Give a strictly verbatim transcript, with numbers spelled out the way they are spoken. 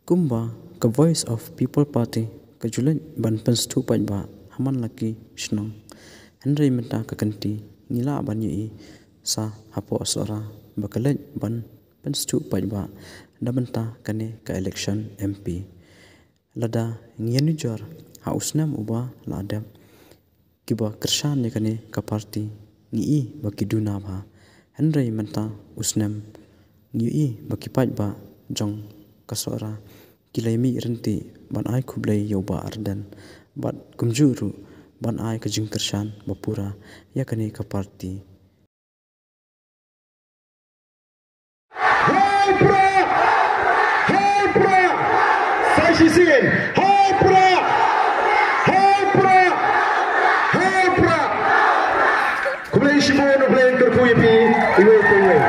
Kumba ka Voice of People Party ka ju leit ban pynsngewthuh paidbah ha man la ki shnong. Hynrei mynta ka kynti ngi lah ban ïohi sa hapoh Sohra ba ka leit ban pynsngewthuh paidbah na bynta kane ka election M P. Lada ngi ïanujor ha u snem uba la dep, kiba kyrshan ïa kane ka party ngi i ba ki duna bha. Hynrei mynta u snem ngi i ba ki paidbah jong ka Sohra ki la mih ryntih ban ai khublei ïa u Bah Ardent bad kumjuh ruh ban ai ka jingkyrshan ba pura ïa kane ka party. Hoi pra! Hoi pra! Sa shisien. Hoi pra! Hoi pra! Hoi pra! Khublei shibun, khublei kyrkhu ïa phi iwei pa iwei.